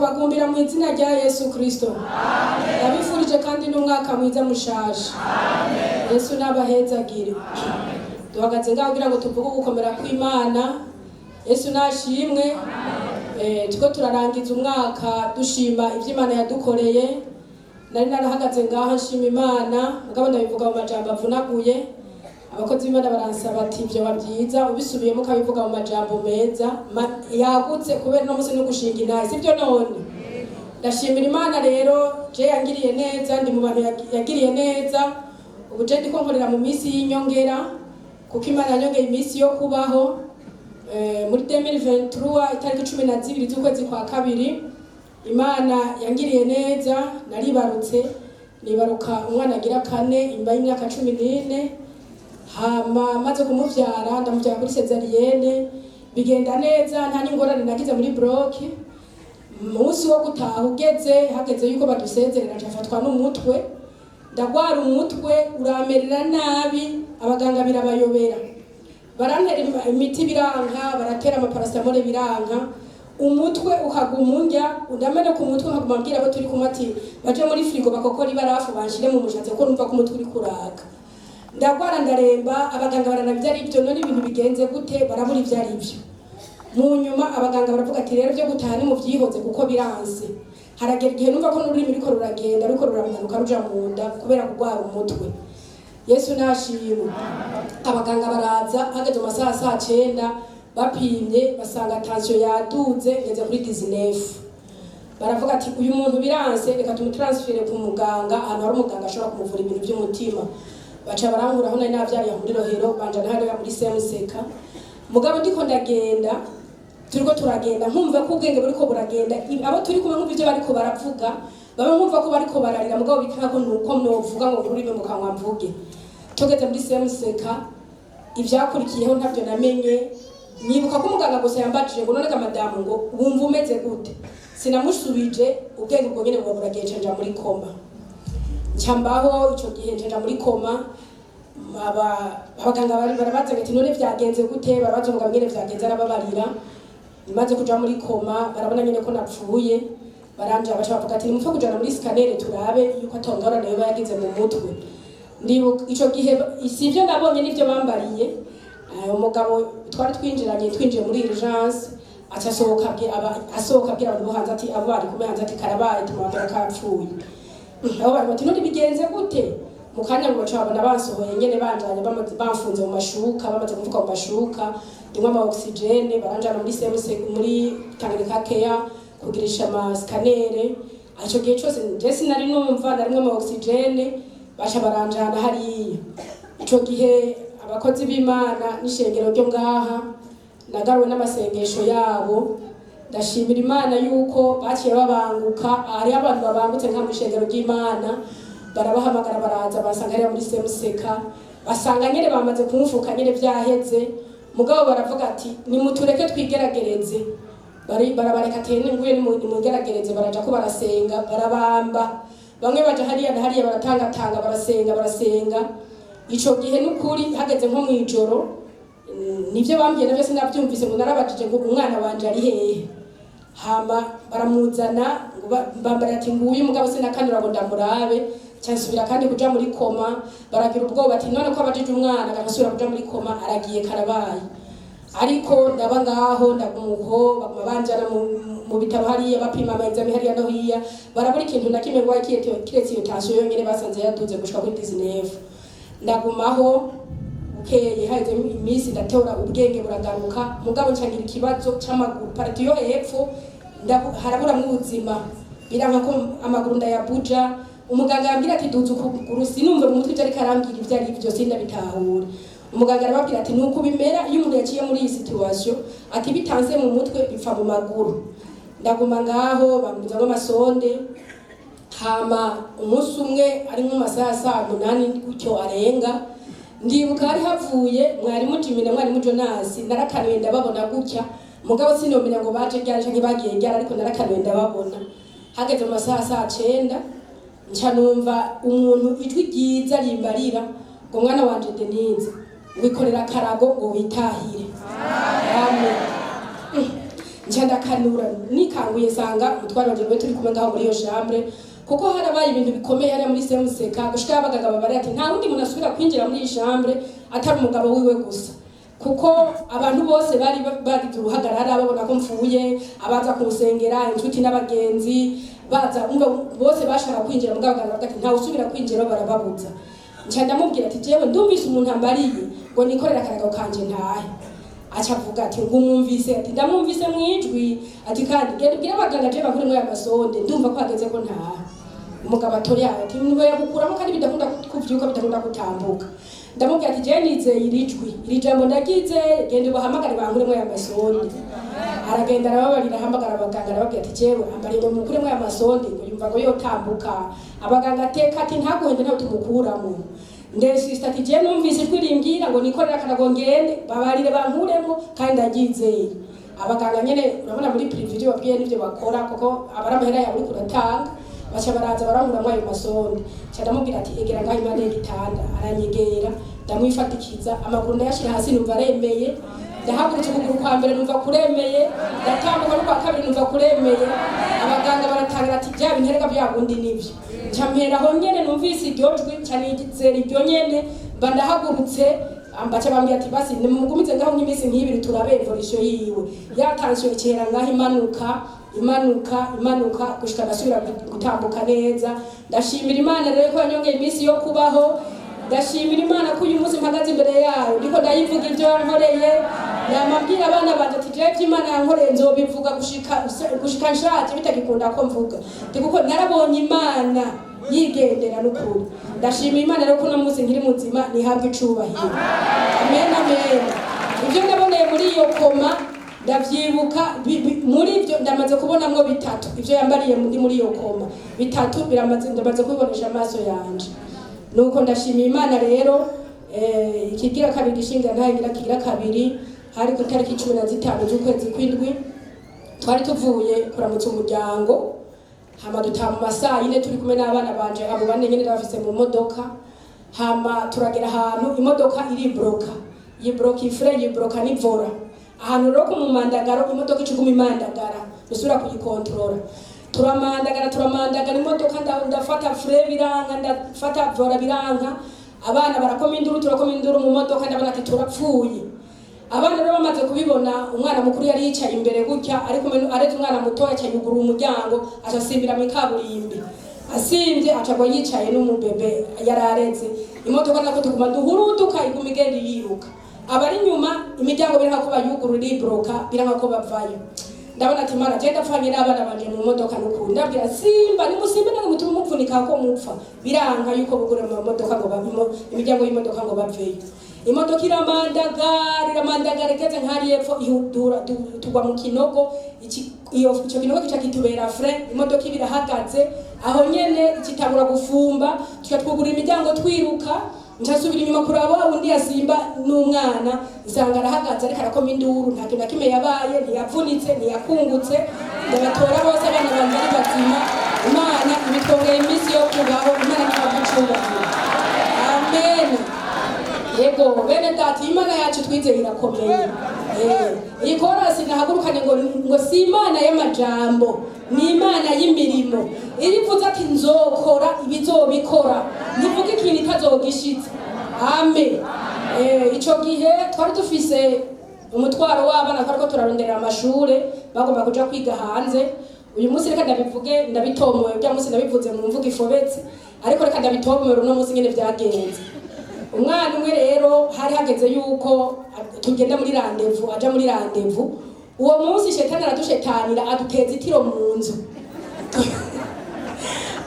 Kubagumbira mu izina rya Yesu Kristo. Ndabifurije kandi n'umwaka mwiza mushasha. Yesu n'abahezagire. Duhagaze ngaho kugira ngo tuvuge ugukomera kw'Imana. Yesu nashimwe. Turiko turarangiza umwaka dushima ivyo Imana yadukoreye. Nari narahagaze ngaha nshima Imana, mugabo ndabivuga mu majambo avunaguye. Abakozi b'Imana baransaba ati: "Ivyo byiza ubisubiyemo ukabivuga mu majambo meza yagutse, kubera no musi no gushinga intahe, sibyo?" None ndashimira Imana rero, je yangiriye neza, ndi mu bantu yagiriye neza. Ubu je ndiko nkorera mu minsi y'inyongera, kuko Imana yanyongeye iminsi yo kubaho. Muri 2023, itariki 12 z'ukwezi kwa kabiri, Imana yangiriye neza, naribarutse, nibaruka umwana agira kane inyuma y'imyaka 14. Hama maze kumuvyara, ndamuvyara kuri césarienne, bigenda neza, nta n'ingorane nagize muri bloc. Umunsi wo gutaha ugeze, hageze yuko badusezerera, ncafatwa n'umutwe, ndagwara umutwe uramerera nabi. Abaganga birabayobera, barantera imiti biranka, baratera ama paracétamol biranka, umutwe ukaguma undya. Ndameneka umutwe, nkaguma mbwira abo turi kumwe ati baje muri frigo bakokora ibarafu banshire mu mushatsi, kuko numva ko umutwe uri kuraka. Ndagwara, ndaremba, abaganga bararaba ivyo ari byo: "None ibintu bigenze gute?" Barabura ivyo ari byo. Mu nyuma abaganga baravuga ati: "Rero byo gutaha ni muvyihoze kuko biranse." Haragera igihe numva ko n'ururimi ruriko ruragenda, ruriko ruramanuka ruja mu nda kubera kurwara umutwe. Yesu nashimwe. Abaganga baraza, hageze mu masaha saa 9, bapimye basanga tension yaduze, ngeze kuri 19. Baravuga ati: "Uyu muntu biranse, reka tumu transfère ku muganga, ahantu hari umuganga ashobora kumuvura ibintu by'umutima." Baca barankura aho nari navyariye muri Rohero, banjana hariya muri CMCK. Mugabo ndiko ndagenda, turiko turagenda, nkumva ko ubwenge buriko buragenda. Abo turi kumwe nkumva ivyo bariko baravuga, bamwe nkumva ko bariko bararira, mugabo bikanga ko nuko novuga ngo ururimi mu kanwa mvuge. Tugeze muri CMCK, ivyakurikiyeho ntabyo namenye. Nibuka ko umuganga gusa yambajije ngo: "None ga madamu," ngo, "wumva umeze gute?" Sinamusubije. Ubwenge ubwo nyene buba buragiye, nca muri coma. Ncambaho ico gihe, nca muri coma. Aba abaganga bari barabaza ati: "None vyagenze gute?" Barabaza umugabo nyene vyagenze, arababarira. Maze kuja muri coma, barabona nyene ko napfuye, baranja baca bavuga ati: "Nimupfe kujana muri scanner turabe yuko atongorane yoba yagize mu mutwe." Ndibuka ico gihe, si ivyo nabonye n'ivyo bambariye. Umugabo twari twinjiranye, twinjiye muri urgence, aca asohoka asohoka abwira abantu bo hanze ati, abo bari kumwe hanze ati: "Karabaye, tumubabwira kapfuye." Abo bari bati: "None bigenze gute?" Mu kanya ngo baca babona bansohoye nyene, banjanye, bamfunze mu mashuka, bamaze kumfuka mu mashuka, ndimwe ama oxygène, baranjana muri CMC, muri Tanganyika Care, kugirisha ama scanner. Ico gihe cose je sinari numva, narimwe ama oxygène. Baca baranjana hariya. Ico gihe abakozi b'Imana n'ishengero ryo ngaha, nagaruwe n'amasengesho yabo. Ndashimira Imana yuko baciye babanguka. Hariho abantu babangutse nka mu ishengero ry'Imana, barabahamagara, baraza basanga hariya muri CMCK, basanga nyene bamaze kumfuka nyene vyaheze. Mugabo baravuga ati: "Nimutureke twigeragereze." Bari barabareka ati: "Nguye nimugeragereze." Baraja ko barasenga, barabamba, bamwe baja hariya na hariya, baratangatanga, barasenga, barasenga. Ico gihe n'ukuri hageze nko mw'ijoro, nivyo bambwiye navyo sinavyumvise, ngo narabajije ngo: "Umwana wanje ari hehe?" Hama baramuzana, ngo bambara ati: "Nguyu." Mugabo sinakanura ngo ndamurabe, cansubira kandi kuja muri coma. Baragira ubwoba ati: "None ko abajije umwana agasubira kuja muri coma, aragiye, karabaye." Ariko ndaba ngaho, ndagumuko, baguma banjana mu bitaro hariya, bapima ama examens hariya no hiya, barabura ikintu na kimwe ngo kiretse iyo tension yonyene basanze yaduze gushika kuri 19. Ndagumaho. Bukeye haheze iminsi, ndatora ubwenge buragaruka, mugabo ncagira ikibazo c'amaguru, partie yo hepfo haraburamwo ubuzima, biranka ko amaguru ndayabuja. Umuganga yambwira ati: "Duza ukuguru," sinumve mu mutwe ivyo ariko arambwira ivyo ari vyo, sindabitahura. Umuganga arababwira ati: "Nuko bimera iyo umuntu yaciye muri iyi situation," ati: "Bitanze mu mutwe bipfa mu maguru." Ndaguma ngaho, bamuzamo ama sonde. Hama umunsi umwe ari nko mu masaha ya saa 8 gutyo arenga, ndibuka hari havuye mwarimu Jimmy na mwarimu Jonas. Narakanuye ndababona gutya, mugabo sinomenya ngo baje ryari canke bagiye ryari, ariko narakanuye ndababona. Hageze mu masaha saa 9, nca numva umuntu ijwi ryiza rimbarira ngo: "Mwana wanje Denise, wikorera akarago ngo witahire." Amen. Nca ndakanura, nikanguye nsanga umutware wanje niwe turi kumwe ngaho muri iyo chambre, kuko harabaye ibintu bikomeye hariya muri CMCK, gushika abaganga babari ati nta wundi muntu asubira kwinjira muri iyi chambre atari umugabo wiwe gusa, kuko abantu bose bari bagize uruhagarara babona ko mfuye, abaza kunsengera, inshuti n'abagenzi baza, umva bose bashaka kwinjira, mugabo abaganga bavuga ati ntawe usubira kwinjira, barababuza. Nca ndamubwira ati jewe ndumvise umuntu ambariye ngo nikorere akarago kanje ntahe. Aca avuga ati ngo umwumvise? Ati ndamwumvise mu ijwi. Ati kandi genda ubwire abaganga je bankuremwo aya masonde, ndumva ko hageze ko ntaha. Umugabo atori ati niwe yagukuramo kandi bidakunda kuvyuka, bidakunda gutambuka. Ndamubwira ati jewe nizeye iri jwi, iri jambo ndaryizeye, genda ubahamagare bankuremwo aya masonde. Aragenda arababarira, ahamagara abaganga, arababwira ati jewe ambariye ngo mukuremwo aya masonde, ngo yumva ngo yotambuka. Abaganga ateka ati ntaguhende, ntawe tumukuramo. Ndesista ati jewe numvise ijwi rimbwira ngo nikorere akarago ngende, babarire bankuremo kandi ndaryizeye. Abaganga nyene urabona muri privé ivyo babwiye n'ivyo bakora, kuko aba ari amahera yawe uriko uratanga. Baca baraza barankuramwo ayo masonde. Nca ndamubwira ati egera ngaho impande y'igitanda. Aranyegera, ndamwifatikiza amaguru, ndayashira hasi, numva aremeye. Ndahagurutse, ukuguru kwa mbere numva kuremeye, ndatambuka n'ukwa kabiri numva kuremeye. Abaganga baratangara ati bya bintu erega bya bundi nivyo. Nca mpera aho nyene numvise iryo jwi, nca nizera iryo nyene, mba ndahagurutse. Baca bambwira ati basi nimugumize ngaho nk'iminsi nk'ibiri turabe évolution yiwe. Ya tension ikihera ngaho imanuka, imanuka, imanuka, gushika ndasubira gutambuka neza. Ndashimira Imana rero ko yanyongeye iminsi yo kubaho. Ndashimira Imana ko uyu munsi mpagaze imbere yayo ndiko ndayivuga ibyo yankoreye. Namabwira abana banje ati jewe ivyo Imana yankoreye nzobivuga gushika nshaje bitagikunda ko mvuga, ndi kuko narabonye Imana yigendera n'ukuri. Ndashimira Imana rero ko uno munsi nkiri muzima, nihabwe icubahiro. Amen, amen. Ibyo naboneye muri iyo coma ndavyibuka. Muri ibyo ndamaze kubonamwo bitatu. Ibyo yambariye muri iyo coma bitatu biramaze, ndamaze kubibonesha amaso yanje. Nuko ndashimiye Imana rero. Ikigira kabiri gishinga ntahe kigira kabiri, hari ku itariki 15 z'ukwezi kw'indwi. Twari tuvuye kuramutsa umuryango, hama dutaha mu masaa 4, turi kumwe n'abana banje abo bane nyene ndabafise mu modoka. Hama turagera ahantu imodoka iribloka, yibloka ifrein, yibloka n'ivolant. Ahantu rero ku mumandagaro imodoka icuguma imandagara, dusubira kuyikontorora, turamandagara, turamandagara imodoka. Ndafata frein biranka, ndafata volant biranka, abana barakoma induru, turakoma induru mu modoka. Ndabona ati turapfuye. Abana rero bamaze kubibona, umwana mukuru yari yicaye imbere gutya ari kumwe aretse umwana mutoya, aca yugurura umuryango, aca asimbira mu ikaburimbi. Asimvye aca agwa yicaye n'umubebe yari areze. Imodoka nako tuguma duhuruduka, iguma igenda yiruka. Abari inyuma imiryango biranka ko bayugurura, iribloka, biranka ko bavayo. Ndabona ati Mana, je ndapfanye n'abana banje mu modoka n'ukuri. Ndabwira simba nimusimbe nange mutume mupfunika ko mupfa. Biranka yuko bugura mu modoka ngo babimo imiryango y'imodoka ngo baveyo. Imodoka iramandagara, iramandagara, igeze nk'ari epfo ihudura tugwa mu kinogo. Iyo ico kinogo kica kitubera frein. Imodoka iba irahagaze aho nyene, ikitangura gufumba, tuca twugurura imiryango twiruka. Ncasubira inyuma kuraba wa wundi yasimba n'umwana, nsanga arahagaze ariko arakoma induru, nta kintu na kimwe yabaye, ntiyavunitse, ntiyakungutse. Ndabatora bose, abana banje ari bazima. Imana ibitwongera iminsi yo kubaho. Imana ntabwo icubahiro. Amen. Yego bene data, Imana yacu twizeye irakomeye. Iyi korasi nahagurukanye ngo si Imana y'amajambo, ni Imana y'imirimo. Iyo ivuze ati nzokora, ibizobikora, ntivuga ikintu itazogishitse. Amen. Ico gihe twari dufise umutwaro w'abana, twariko turaronderera amashure, bagomba kuja kwiga hanze. Uyu munsi reka ndabivuge ndabitomoye. Urya munsi ndabivuze mu mvugo ifobetse, ariko reka ndabitomore uno munsi nyene vyagenze. Umwana umwe rero hari hageze yuko tugenda muri rendez-vous, aja muri rendez-vous. Uwo munsi shetani aradushetanira, aduteza itiro mu nzu,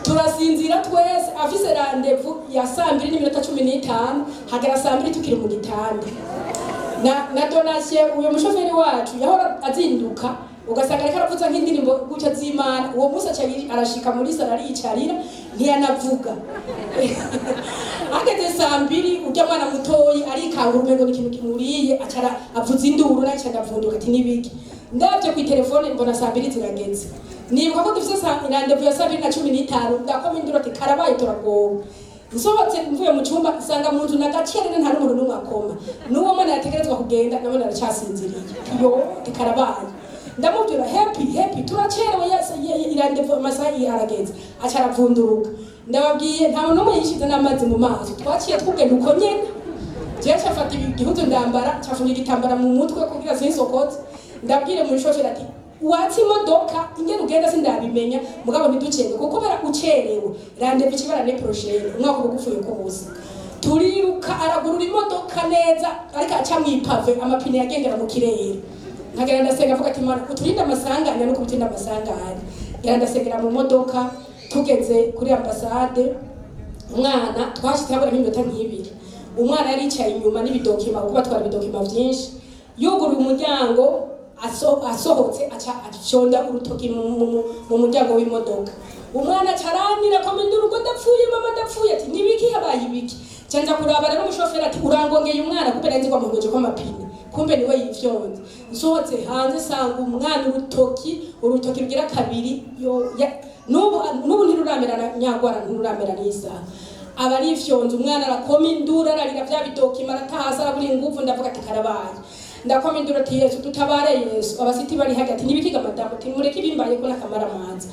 turasinzira twese. Afise rendez-vous ya 2:15, hagera 2:00 tukiri mu gitanda. Na Donatien, uyo mushoferi wacu yahora azinduka, ugasanga ariko aravuza nk'indirimbo gutya z'Imana. Uwo munsi aca arashika muri sala, ariyicarira, ntiyanavuga. Hageze 2:00, urya mwana mutoyi arikangura, umengo ni ikintu kimuriye, acara avuza induru, nawe ndavunduka ati nibiki? Ndavye ku telefone mbona 2:00 zirageze, nibuka ko dufise rendez-vous ya 2:15. Ndakoma induru ati karabaye, turagowe. Nsohotse mvuye mu cyumba, nsanga mu nzu na gacerere, nta n'umuntu n'umwe akoma, n'uwo mwana yategerezwa kugenda nabona aracyasinziriye. Yo, tikarabaye. Ndamubwira: "Happy, Happy, turacerewe, yase irande, amasaha arageze." Aca aravunduruka. Ndababwiye, nta muntu n'umwe yishize n'amazi mu maso, twaciye twugenda uko nyene. Jewe cafata igihuzu ndambara, cafunga igitambara mu mutwe kugira sinsokoze. Ndabwire muri shoferi ati: "Watse imodoka, ingene ugenda sindabimenya, mugabo ntiducerewe, kuko kubera ucerewe rendez-vous ikibara l'année prochaine, umwaka uba ugupfuye kubusa." Turiruka, aragurura imodoka neza, ariko aca mw'ipave, amapine yagendera mu kirere. Nkagenda ndasenga, avuga ati: "Mana, uturinde amasanganya no kubitinda amasanganya." Ngenda ndasengera mu modoka. Tugeze kuri ambasade, umwana twashitse habura nk'iminota nk'ibiri. Umwana yari yicaye inyuma n'ibi documents, kuko batwara ibi documents vyinshi. Yuguruye umuryango, asohotse, aca afyonda urutoki mu muryango w'imodoka. Umwana aca aranira, akoma induru ngo: "Ndapfuye mama, ndapfuye!" Ati: "Nibiki? Habaye ibiki?" Canza kuraba rero, umushoferi ati: "Urangongeye umwana." Kumbe nari nzi ko amuhongeje ko amapine, kumbe niwe yifyonze. Nsohotse hanze, sanga umwana urutoki, urutoki rugira kabiri yo n'ubu ntiruramera nyagwara, ntiruramera n'isaha. Aba arifyonze. Umwana arakoma induru, ararira, vya bi documents aratahasi, arabura inguvu. Ndavuga ati: "Karabaye." Ndakoma induru ati: "Yesu dutabare, Yesu!" Abasiti bari hagati ati: "Nibikiga madamu?" Ati: "Mureke, ibimbaye ko n'akamaramaza."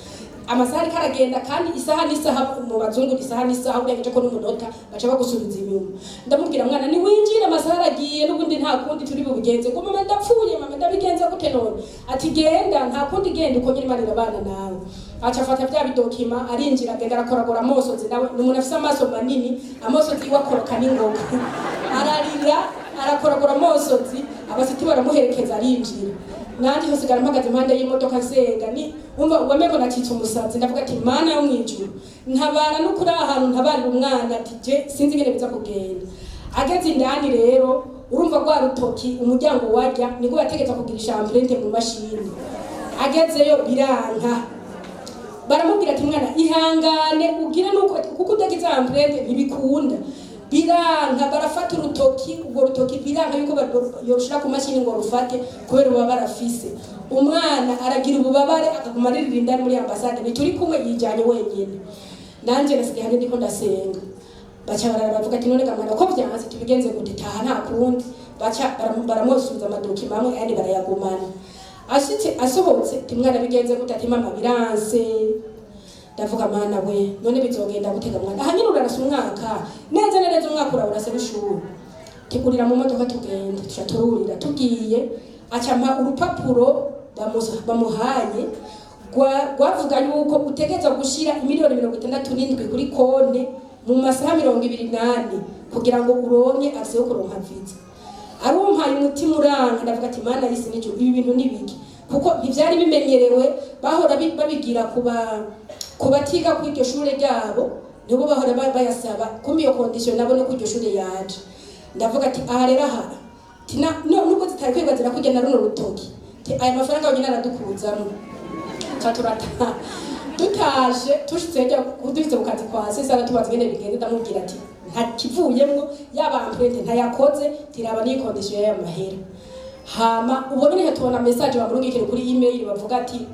Amasaha ariko aragenda, kandi isaha n'isaha mu bazungu, isaha n'isaha, urengeje ko n'umunota baca bagusubiza inyuma. Ndamubwira: "Mwana, niwinjire, amasaha aragiye, n'ubundi nta kundi turi bubigenze." Ngo: "Mama, ndapfuye mama, ndabigenza gute none?" Ati: "Genda, nta kundi, genda uko nyine, Imana irabana nawe." Aca afata bya bi documents, arinjira, agenda arakoragora amosozi. Nawe ni umuntu afise amaso manini, amosozi iwe akoroka n'ingoga. Ararira, arakoragora amosozi, abasiti baramuherekeza, arinjira. Nanjye nsigara mpagaze impande y'imodoka nsenga, ni umva wamengo nacitse umusazi. Ndavuga ati: "Mana yo mwijuru, ntabara n'ukuri aha hantu, ntabarira umwana." Ati: "Je sinzi ingene biza kugenda." Ageze indani rero, urumva rwa rutoki umuryango wajya nibwo yategetswe kugirisha empreinte mu mashini. Agezeyo biranka. Baramubwira ati: "Mwana, ihangane ugire nuko, kuko udagize empreinte ntibikunda." Biranka, barafata urutoki, urwo rutoki biranka yuko yorushira ku mashini ngo rufate kubera ububabare afise. Umwana aragira ububabare, akaguma aririra indani muri ambasade. Ntituri kumwe, yijanye wenyine. Nanje nasigaye hanze ndiko ndasenga. Baca barara, bavuga ati: "None ga mwana, ko vyanse, tubigenze gute? Taha, nta kundi." Baca baramusubiza ama documents amwe, ayandi barayagumana. Ashitse, asohotse, ati: "Mwana, bigenze gute?" Ati: "Mama, biranse." Ndavuga: "Mana we, none bizogenda gutega mwana? Aha nyine urarasa umwaka neza na neza, umwaka urawurasa w'ishuri." Tigurira mu modoka tugenda. Tuca tururira, tugiye, aca ampa urupapuro bamuhaye rwavuga yuko utegerezwa gushira 67 miliyoni kuri konte mu masaha 24 kugira ngo uronke accès yo kuronka visa. Arumpaye, umutima uranka. Ndavuga ati: "Mana y'isi n'ijuru, ibi bintu ni biki?" Kuko ntivyari bimenyerewe, bahora babigira ku batiga kuri iryo shure ryabo, nibo bahora bayasaba. Kumbe iyo condition nabo no kuri iryo shure yaje. Ndavuga ati: "Aha rero, aha tina no, nubwo zitari kwirwa zirakurya na runo rutoki, ti aya mafaranga yonyine aradukuzamwo." Ca turataha. Dutaje, tushitse hirya, dushitse ku kazi kwa sisi, aratubaza ingene bigenze. Ndamubwira ati: "Nta kivuyemwo, yaba empreinte ntayakoze, tiraba n'iyi condition y'aya mahera." Hama ubwo nyine tubona message bamurungikire kuri email, bavuga ati: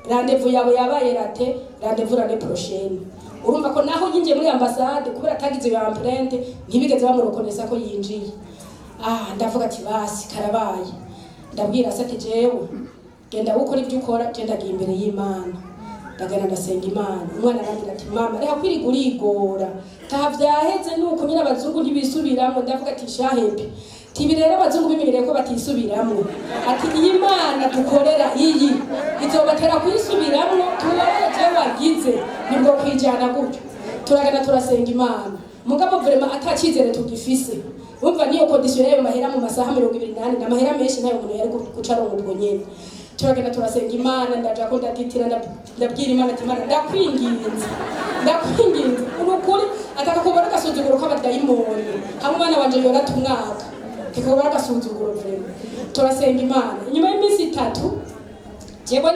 "Rendez-vous yawe yabaye raté, rendez-vous l'année prochaine." Urumva ko naho yinjiye muri ambasade, kubera atagize iyo empreinte, ntibigeze bamurekonesa ko yinjiye. Ah, ndavuga ati: "Basi karabaye." Ndabwira se ati: "Jewe genda gukora ibyo ukora, je ndagiye imbere y'Imana." Ndagenda ndasenga Imana. Umwana arambwira ati: "Mama, reka kwirirwa urigora, taha, vyaheze, nuko nyine abazungu ntibisubiramwo." Ndavuga ati: "Shahepe tibi rero, abazungu bimenyereye ko batisubiramwo." Ati: "Iyi Mana dukorera iyi izobatera kuyisubiramwo, tubabare jewe wagize nibwo kwijana gutyo." Turagenda turasenga Imana, mugabo vraiment atacizere tugifise. Umva, niyo condition y'ayo mahera mu masaha 24, ni amahera menshi, ntayo umuntu yari guca aronka ubwo nyene. Turagenda turasenga Imana, ndaja ko ndatitira, ndabwira Imana ati: "Imana, ndakwinginze, ndakwinginze, urukuri ataka kubona agasuzuguro k'abadayimoni hamwe umwana wanje yorata umwaka, tikubona agasuzuguro vraiment." Turasenga Imana. Inyuma y'iminsi 3, jewe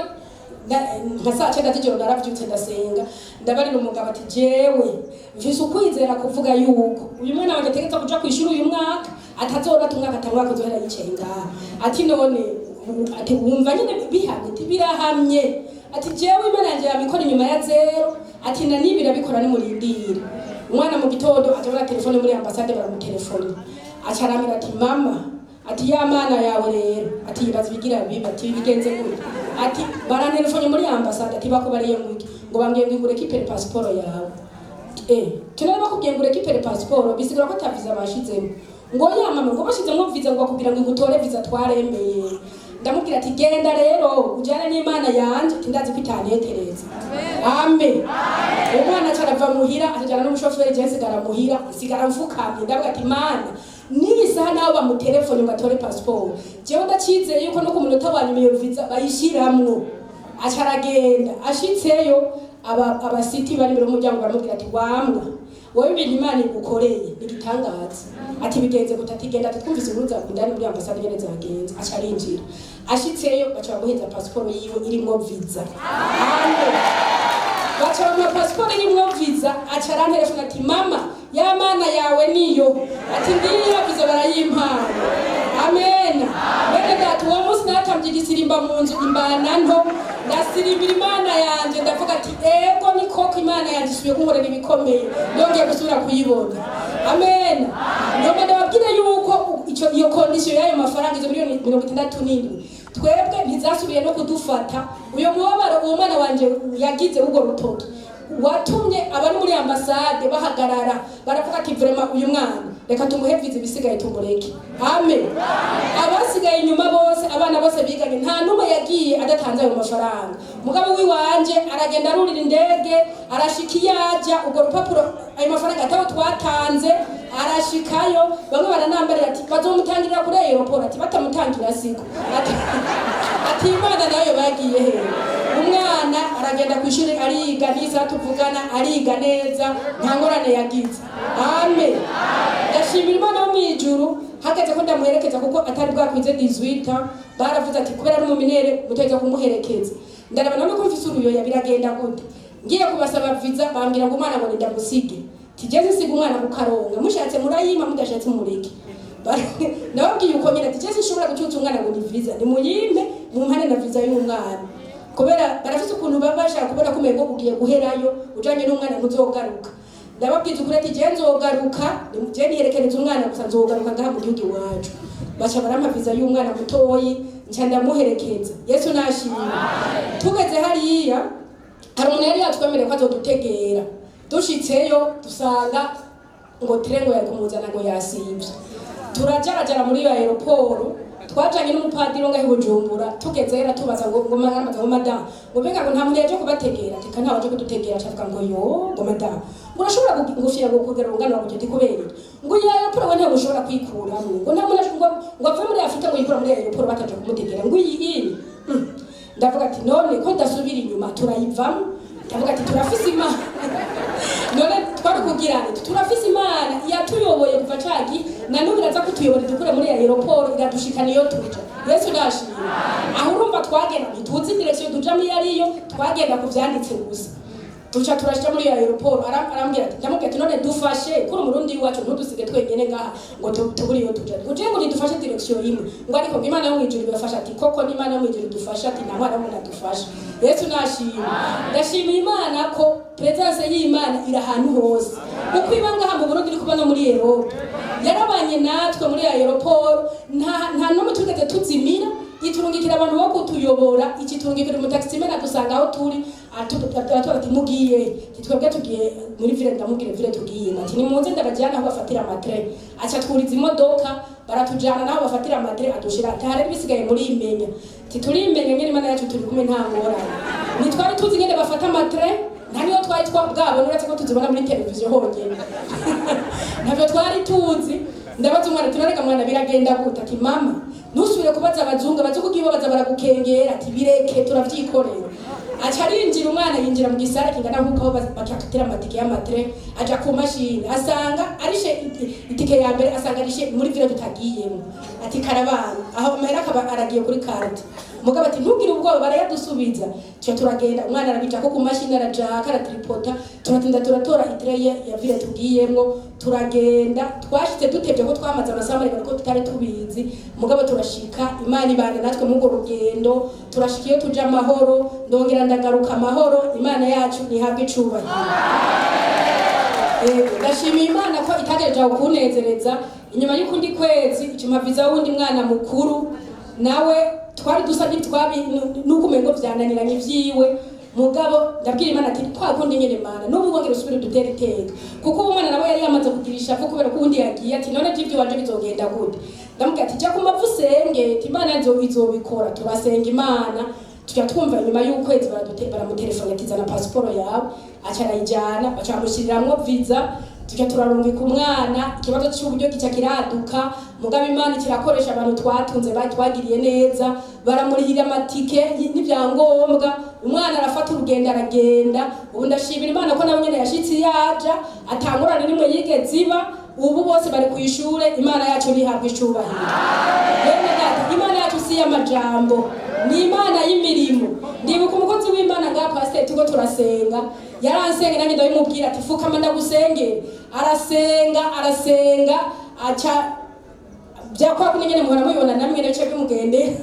nka saa 9 z'ijoro naravyutse, ndasenga, ndabarira umugabo ati: "Jewe mfise ukwizera kuvuga yuko uyu mwana wanje ategetswe kuja kw'ishuri uyu mwaka, atazorata umwaka, atamwaka uzohera yicaye ngaha." Ati: "None?" Ati: "Wumva nyine bihamye?" Ati: "Birahamye." Ati: "Jewe Imana yanje yabikora inyuma ya zéro." Ati: "Na nibi irabikora, nimurindire." Umwana mu gitondo aja telefone muri ambasade, baramutelefona, aca arambwira ati: "Mama," ati, "ya Mana yawe rero," ati, "yibaza ibigira bibi." Ati: "Bigenze gutya." Ati barantelefone muri ambasade, ati bakubariye ngo iki? Ngo bambwiye ngo igure récupérer pasiporo yawe. Tunari bakubwiye ngo récupérer pasiporo, bisigura ko ata visa bashizemo. Ngo ya mama, ngo bashizemo visa, ngo bakubwira ngo igutore visa, twaremeye. Ndamubwira ati genda rero ujyane n'Imana yanje, ati ndazi ko itanetereza. Amen. Umwana aca arava muhira, atajyana n'umushoferi, je nsigara muhira, nsigara mfukamye. Ndavuga ati Mana, n'iyi saha nawe bamutelefone ngo atore pasiporo, jewe ndacizeye yuko no ku munota wa nyuma iyo visa bayishiramwo. Aca aragenda, ashitseyo aba abasiti bari imbere y'umuryango baramubwira ati wambwa wowe, ibintu Imana igukoreye ni igitangaza. Ati bigenze gute? Ati genda, ati twumvise inkuru zawe indani muri ambasade ingene zagenze. Aca arinjira, ashitseyo baca bamuheza pasiporo yiwe irimwo visa. Amen. Baca bamuha pasiporo irimwo visa. Aca arantelefona ati mama, ya Mana yawe niyo, ati ngiyo visa barayimpaye. Amen. Bene data, uwo munsi natambye igisirimba mu nzu imbana nto, ndasirimbira Imana yanje. Ndavuga ati ego, ni koko Imana yanje isubiye kunkorera ibikomeye, yongeye gusubira kuyibona. Amen. Nyuma ndababwire yuko icyo iyo condition y'ayo mafaranga, izo miliyoni 67, twebwe ntizasubiye no kudufata. Uyo mubabaro uwo mwana wanje yagize urwo rutoki watumye abari muri ambasade bahagarara, baravuga ati vraiment, uyu mwana reka tumuhe visa, ibisigaye tumureke. Amen. Abasigaye inyuma bose, abana bose biganye, nta n'umwe yagiye adatanze ayo mafaranga. Mugabo w'iwanje aragenda, arurira indege, arashika iyo aja, urwo rupapuro, ayo mafaranga atabo twatanze, arashikayo. Bamwe baranambarira ati bazomutangirira kuri aéroport, ati batamutangira siko, ati Imana nayo bagiye hehe? Umwana aragenda ku ishuri, ariga, n'isaha tuvugana ariga neza, nta ngorane yagize. Amen. Ndashimira Imana yo mu ijuru. Hageze ko ndamuherekeza, kuko atari bwakwize 18, baravuze ati kubera ari umu mineur mutegeza kumuherekeza. Ndaraba none ko mfise uruyoya, biragenda gute? Ngiye kubasaba visa, bambwira ngo umwana ngo ndamusige. Tigeze nsiga umwana ku karonga, mushatse murayima, mudashatse mureke. Nababwiye uko nyine ati jese nshobora gucyutsa umwana ngo ni visa, nimuyimpe mumpane na visa y'umwana, kubera barafise ukuntu baba bashaka kubona ko umengo ugiye guherayo ujanye n'umwana ntuzogaruka. Ndababwiza ukuri ati je nzogaruka, je niherekereza umwana gusa, nzogaruka ngaha mu gihugu iwacu. Baca barampa visa y'umwana mutoyi, nca ndamuherekeza. Yesu nashimwe. Tugeze hariya, hari umuntu yari yatwemereye ko azodutegera. Dushitseyo dusanga ngo train ngo yari kumuzana ngo yasivye. Turajarajara muri iyo aéroport, twajanye n'umupadiri wo ngaho i Bujumbura. Tugezeyo aratubaza ngo aramaze ngo madamu, ngo mbega ngo nta muntu yaje kubategera? Ati nta waje kudutegera. Acavuga ngo yo, ngo madamu, ngo urashobora gufira ngo kugera urungano rwawe. Ati kubera iki? Ngo iyo aéroport we ntabwo ushobora kwikuramwo, ngo nta muntu ngo ave muri Afurika ngo yikura muri aéroport bataje kumutegera, ngo iyi. Ndavuga ati none ko ndasubira inyuma, turayivamo. Ndavuga ati turafise Imana, none twari kugira ngo turafise Imana yatuyoboye kuva cagi na n'ubu iraza kutuyobora idukure muri aéroport, iradushikana iyo tuja. Yesu nashimwe. Aho urumva twagenda ntituzi direction tujamo iyo ariyo, twagenda ku vyanditse gusa. Tuca turashika muri iyo aéroport, arambwira ati, ndamubwira ati none dufashe kuri umurundi wacu, ntudusige twenyene ngaha ngo tubure iyo tuja, uje ngo nidufashe direction imwe. Ngo ariko ngo Imana yo mwijuru ibafasha. Ati koko n'Imana yo mwijuru idufasha, ati nta mwana w'umuntu adufasha. Yesu nashimwe. Ndashimira Imana ko présence y'Imana iri ahantu hose, uko iba ngaha mu Burundi iri kuba no muri Europe. Yarabanye natwe muri aéroport, nta n'umwe twigeze tuzimira. Iturungikira abantu bo kutuyobora, ikiturungikira umutaximan adusanga aho turi, aratubwira ati mugiye? Ati twebwe tugiye muri ville. Ndamubwira ville tugiye, ati nimuze ndabajyana aho bafatira ama train. Aca twuriza imodoka, baratujana naho bafatira ama train, adushira ati hari bisigaye muri imenya. Ati turimenya nyene, Imana yacu turi kumwe, nta ngorane. Ntitwari tuzi ingene bafata ama train, nta niyo twari bwabona, uretse ko tuzibona muri televiziyo honyine, ntabyo twari tuzi. Ndabaza umwana, turareka mwana, biragenda gute? Ati mama, ntusubire kubaza abazungu, abazungu ugiye babaza baragukengera, ati bireke turavyikorera. Aca arinjira, umwana yinjira mu gisare kingana nk'uko aho bakatira amatike y'ama train, aja ku mashini, asanga arishe itike ya mbere, asanga arishe muri ville tutagiyemo. Ati karabana aho, amahera akaba aragiye kuri carte. Mugabo ati ntugire ubwoba, barayadusubiza. Tuca turagenda, umwana arabija ko ku mashini, arajaka, aratripota, turatinda turatora i train ya ville tugiyemwo, turagenda. Twashitse dutevye ko twamaze amasaha maremare ko tutari tubizi, mugabo turashika. Imana ibana natwe muri urwo rugendo, turashika iyo tuja amahoro, ndongera ndagaruka amahoro. Imana yacu ntihabwe icubahiro. Yego, ndashimiye Imana ko itagejeje aho kunezereza. Inyuma y'ukundi kwezi icuma visa wundi mwana mukuru nawe. Twari dusa n'itwabi nuko umengo vyananiranye ivyiwe. Mugabo ndabwira Imana ati: "Kwa kundi nyene, Mana, n'ubu wongera usubire udutere iteka." Kuko uwo mwana nawe yari yamaze kugira ishavu kubera ko uwundi yagiye, ati: "None vy'ivyo wanje bizogenda gute?" Ndamubwira ati: "Jya ku mavu usenge," ati: "Imana izobikora." Turasenga Imana, tujya twumva nyuma y'ukwezi baramutelefona ati: "Zana pasiporo yawe." Aca arayijyana, baca bamushyiriramwo visa, tujya turarungika umwana. Ikibazo cy'uburyo gica kiraduka, mugabo Imana kirakoresha abantu twatunze, twagiriye neza, baramurihira amatike n'ibyangombwa, umwana arafata urugendo aragenda. Ubu ndashimira Imana ko nawe nyene yashitse yaja atangurane nimwe yigeze iba. Ubu bose bari ku ishure. Imana yacu ntihabwa icubahiro. Bene data, Imana yacu si iy'amajambo, ni Imana y'imirimo. Ndibuka umukozi w'Imana ngaha, pasiteri, turiko turasenga, yaransenga, nanjye ndabimubwira ati: "Fukama ndagusengera." Arasenga, arasenga, aca byakora kuno nyene muhora mubibona namwe bice bimugendera.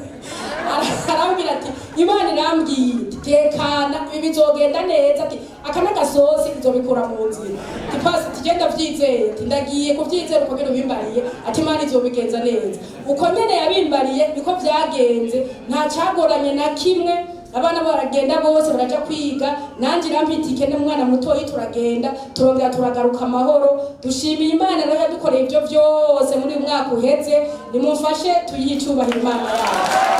Arambwira ati: "Imana irambwiye iti tekana, ibi bizogenda neza," ati: "Aka n'agasosi izobikura mu nzira." Ati: "Pasi," ati: "genda vyizeye," ati: "ndagiye kuvyizera uko nyene ubimbariye," ati: "Imana izobigenza neza." Uko nyene yabimbariye niko vyagenze, nta cagoranye na kimwe. Abana baragenda bose, baraja kwiga, nanjye irampa itike n'umwana mutoyi, turagenda, turongera turagaruka amahoro. Dushimiye Imana rero yadukoreye ibyo byose muri uyu mwaka uheze. Nimumfashe tuyihe icyubahiro Imana yacu.